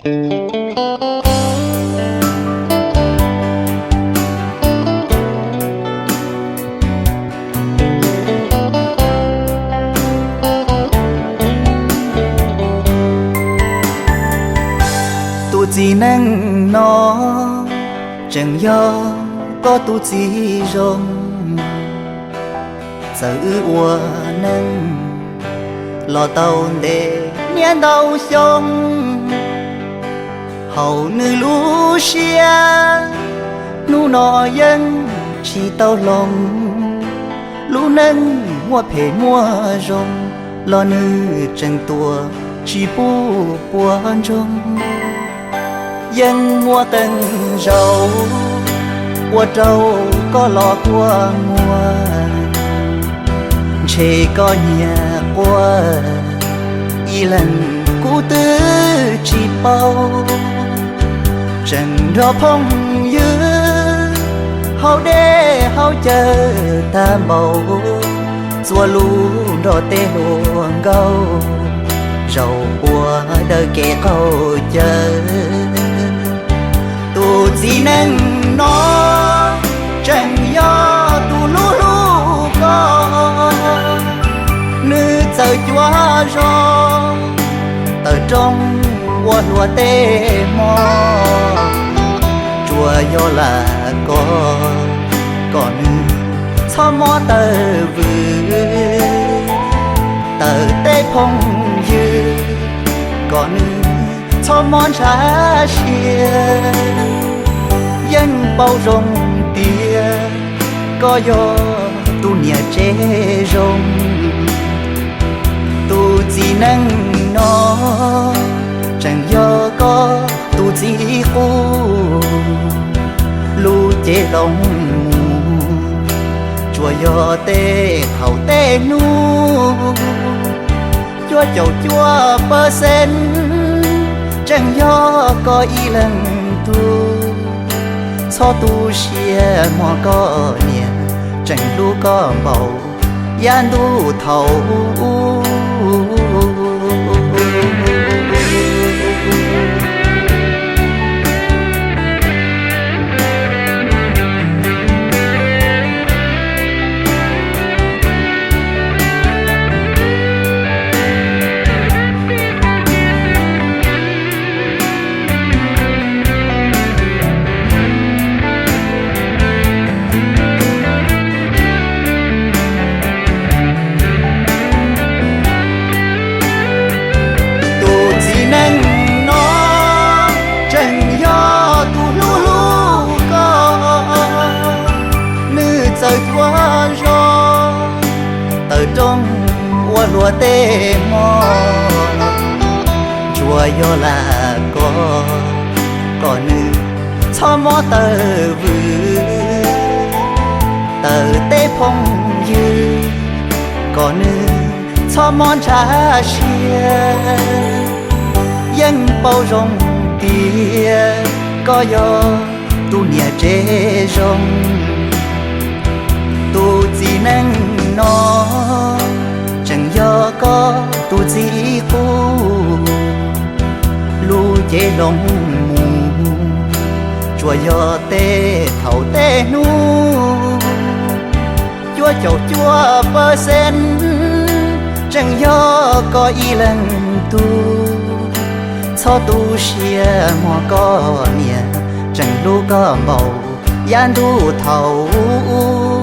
Tus txiv neej no tseem yog koj tus txiv zoo. Txawm wb ua neej los tau ntev niaj ntau xyoo, hauv nws lub siab hnub no yeej tsis tau hloov. Lub neej muaj phem muaj zoo los nws tseem tuaj tsis pub puas ntsoog. Yeej muaj teev zaug ua rau koj los quaj muag, ntshe koj nyiam quaj ib leeg kuv twb tsis paub. Tseem nrog phooj ywg haus dej haus cawv tag npaum, txhua lub nrog tej hluas nkauj zaum ua dawm kev qaug cawv. Tus txiv neej no tseem yog tus hlub hlub koj, nws txawm cuav zog tawm rooj ua hluas tej hmo. Tsuas yog lam koj kom nws txhob mob tawm vwm, tawm tej phooj ywg kom nws txhob mob ntshav siab. Yeej paub zoo tias koj yog tus niam tsev zoo. Tus txiv neej no tseem yog koj tus txiv qub, lub cev hloov mus tsuas yog tej thaum tej hnub. Cuaj caum cuaj percent tseem yog koj ib leeg tug. Txhob tu siab mog koj niam, tseem hlub koj npaum yav ntuj thaum ub. Tus txiv neej no tseem yog tus hlub hlub koj, nws txawm cuav zog tawm rooj ua hluas tej hmo. Tsuas yog lam koj kom nws txhob mob tawm vwm, tawm tej phooj ywg kom nws txhob mob ntshav siab. Yeej paub zoo tias koj yog tus niam tsev zoo. Tus txiv neej no tseem yog koj tus txiv qub, lub cev hloov mus tsuas yog tej thaum tej hnub. Cuaj caum cuaj percent tseem yog koj ib leeg tug. Txhob tu siab mog koj niam, tseem hlub koj npaum yav ntuj thaum ub.